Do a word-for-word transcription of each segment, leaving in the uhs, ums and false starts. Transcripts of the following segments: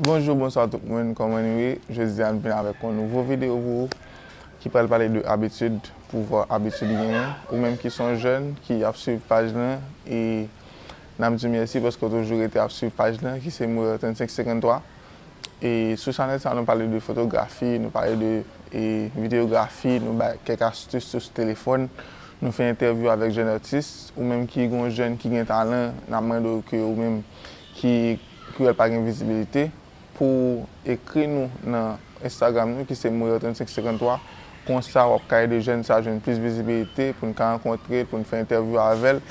Bonjou, bonswa tout moun, kòman nou ye? Jodi a, nou vin avèk yon nouvo videyo pou ou ki pral pale de abitid, pouvwa abitid genyen. Ou menm ki se yon jèn ki ap swiv paj lan, e n ap di w mèsi paske w toujou rete ap swiv paj lan, ki se Moyo trannsenk senkanntwa. E sou chanèl sa, nou pale de fotografi, nou pale de, e, videyografi, nou bay kèk astis sou telefòn, nou fè entèvyou avèk jèn atis, ou menm ki gon jèn ki gen talan, n ap mande w ke ou menm ki, ki wè l pa gen vizibilite, pou w ekri nou nan Instagram nou ki se Moyo trannsenk senkanntwa. Konsa, w ap ka ede jèn sa jwenn plis vizibilite, pou n ka rankontre l, pou n fè entèvyou avè l,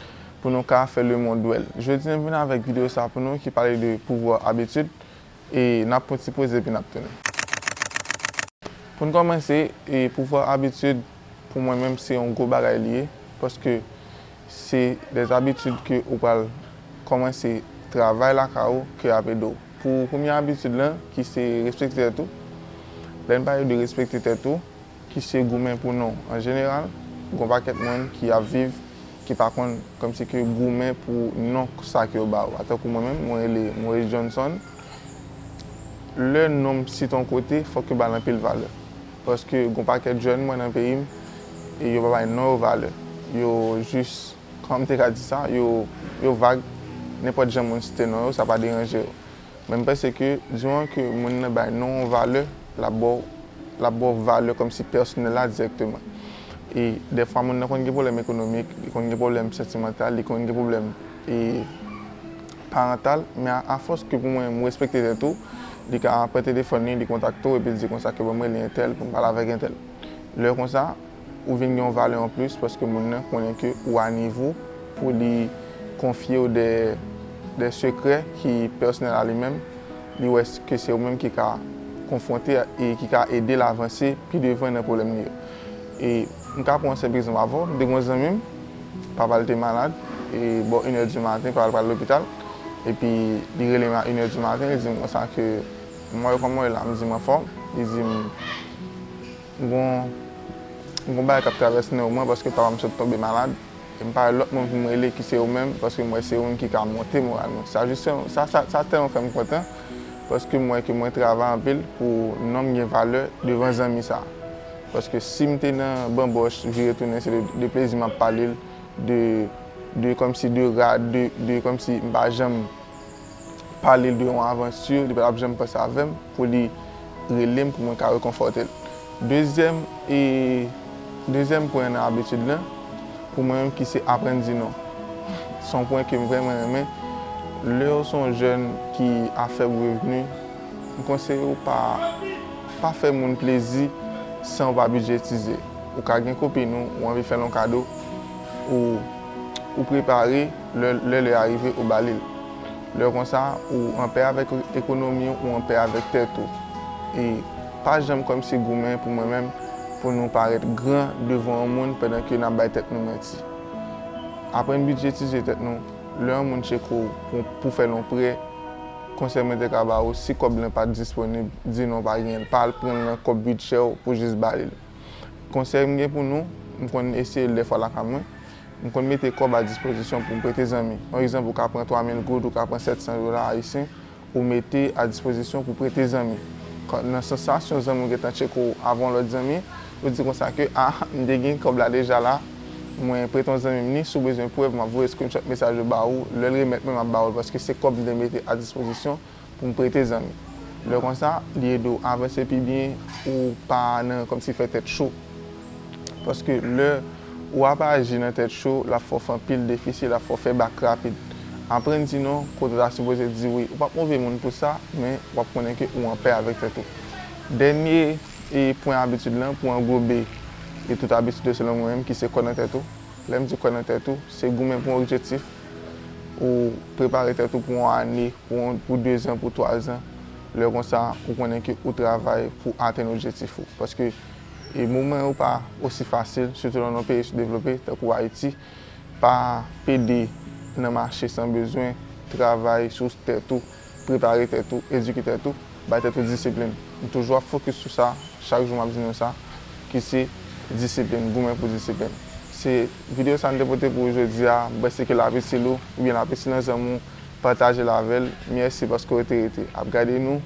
pou nou ka fè lemonn wè l. Jodi a, m vin avèk videyo sa pou nou ki pale de pouvwa abitid. E n ap pran ti poze epi n ap tounen. Pou n kòmanse, e pouvwa abitid, pou mwen menm, se yon gwo bagay li ye, paske se de abitid ke ou pral kòmanse travay lakay ou ke ap ede w. Pou premye abitid lan, ki se respekte tèt ou. Lè n pale de respekte tèt ou, ki se goumen pou non an jeneral, gon pakèt moun ki ap viv, ki pa konn kòmsi ke goumen pou non sa ke yo ba ou. Tankou mwen menm, mwen rele Moïse Johnson. Lè non m site yon kote, fòk yo ba l anpil valè. Paske gon pakèt jèn mwen nan peyi m, e yo pa bay non yo valè. Yo jis, kòman m te ka di sa, yo, yo vag, nenpòt jan moun site non yo, sa pa deranje yo. Men m panse ke diwan ke moun nan bay non yon valè, l ap ba w, l ap ba w valè kòmsi pèsonèl la dirèkteman. E dèfwa moun nan konn gen pwoblèm ekonomik, li konn gen pwoblèm santimantal, li konn gen pwoblèm, e, parantal, men a, afòs ke pou mwen, m respekte tèt ou, li ka pran telefòn li, li kontakte w, epi l di konsa ke ban m rele entèl pou m pale avèk entèl. Lè konsa, ou vin gen yon valè anplis paske moun nan konnen ke ou a nivo pou li konfye w de, de sekrè ki pèsonèl a li menm. Li wè ke se ou menm ki ka konfwonte e ki ka ede l avanse pi devan nan pwoblèm li yo. E m ka pran yon senp egzanp avè w, m te gen yon zanmi m, papa l te malad, e bò inè di maten, papa l pral lopital, epi li rele m a inè di maten, li di m konsa ke, "Mwen, kòman w ye la?" M di, "M anfòm." Li di m, "Gon, gon bagay k ap travèse nan mwen paske papa m sot tonbe malad. E m pa wè lòt moun pou m rele ki se ou menm, paske m wè se ou menm ki ka monte moral mwen." Sa jis, sa, sa, sa tèlman fè m kontan, paske m wè ke mwen travay anpil pou non m gen valè devan zanmi sa. Paske si m te nan banbòch, vire tounen, se de, de plezi m ap pale l, de, de kòmsi de rad, de, de kòmsi m pa janm pale l de yon avanti, li pa t ap janm panse avè m pou li rele m pou mwen ka rekonfòte l. Dezyèm, e, dezyèm pwen nan abitid lan, pou mwen menm ki se aprann di non. Se yon pwen ke m vrèman renmen. Lè w se yon jèn ki a fèb revni, m konseye w pa, pa fè moun plezi san w pa bidjetize. Ou ka gen kopin ou, ou anvi fè l yon kado, ou, ou prepare, lè, lè lè a rive, ou ba li l. Lè konsa, ou anpè avèk ekonomi w, ou anpè avèk tèt ou. E pa janm kòmsi goumen pou mwen menm, pou nou parèt gran devan yon moun pandan ke n ap bay tèt nou manti. Aprann bidjetize tèt nou. Lè yon moun tcheke w pou, pou fè l yon prè, konsèy mwen te ka ba ou, si kòb lan pa t disponib, di non pa genyen l. Pa al pran l nan kòb bidjè w pou jis ba li l. Konsèy m gen pou nou, m konn eseye l dèfwa lakay mwen, m konn mete kòb a dispozisyon pou m prete zanmi. Yon egzanp, ou ka pran twa mil goud, ou ka pran sèt san dola ayisyen, ou mete a dispozisyon pou prete zanmi. Kan, nan sansasyon zanmi w gentan tcheke w avè yon lòt zanmi, ou di konsa ke, "Ah, m te gen kòb la deja la, mwen prete yon zanmi m li, si w bezwen prèv, m ap voye screenshot mesaj yo ba ou, lè l remèt mwen, m ap ba ou l, paske se kòb m te mete a dispozisyon pou m prete zanmi." Lè konsa, li ede w avanse pi byen, ou pa nan kòmsi fè tèt cho. Paske lè w ap aji nan tèt cho, l ap fè w fè anpil defisi, l ap fè w fè bak rapid. Aprann di non, kote w ta sipoze di wi. Ou p ap move moun pou sa, men w ap konnen ke ou anpè avèk tèt ou. Dènye, e, pwen abitid lan, pou anglobe, e tout abitid yo selon mwen menm, ki se kwè nan tèt ou. Lè m di kwè nan tèt ou, se goumen pou yon objektif, ou prepare tèt ou pou yon ane, pou yon, pou dezan, pou twazan. Lè konsa, ou konnen ke ou travay pou atenn objektif ou. Paske, e, mouvman yo pa osi fasil, sitou nan yon peyi soudevlope, tankou Ayiti. Pa pede nan mache san bezwen, travay sou tèt ou, prepare tèt ou, edike tèt ou, bay tèt ou disiplin. M toujou ap fokis sou sa, chak jou m ap di nou sa, ki se disiplin, goumen pou disiplin. Se videyo sa m te pote pou ou jodi a, m panse ke l ap itil ou, oubyen l ap itil yon zanmi w, pataje l avè l. Mèsi paske w te rete ap gade nou.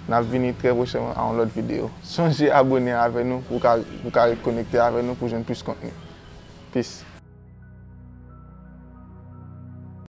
N ap vini trè pwochèman a yon lòt videyo. Sonje abone avè nou pou w ka, pou w ka ret konekte avè nou pou jwenn plis kontni. Peace.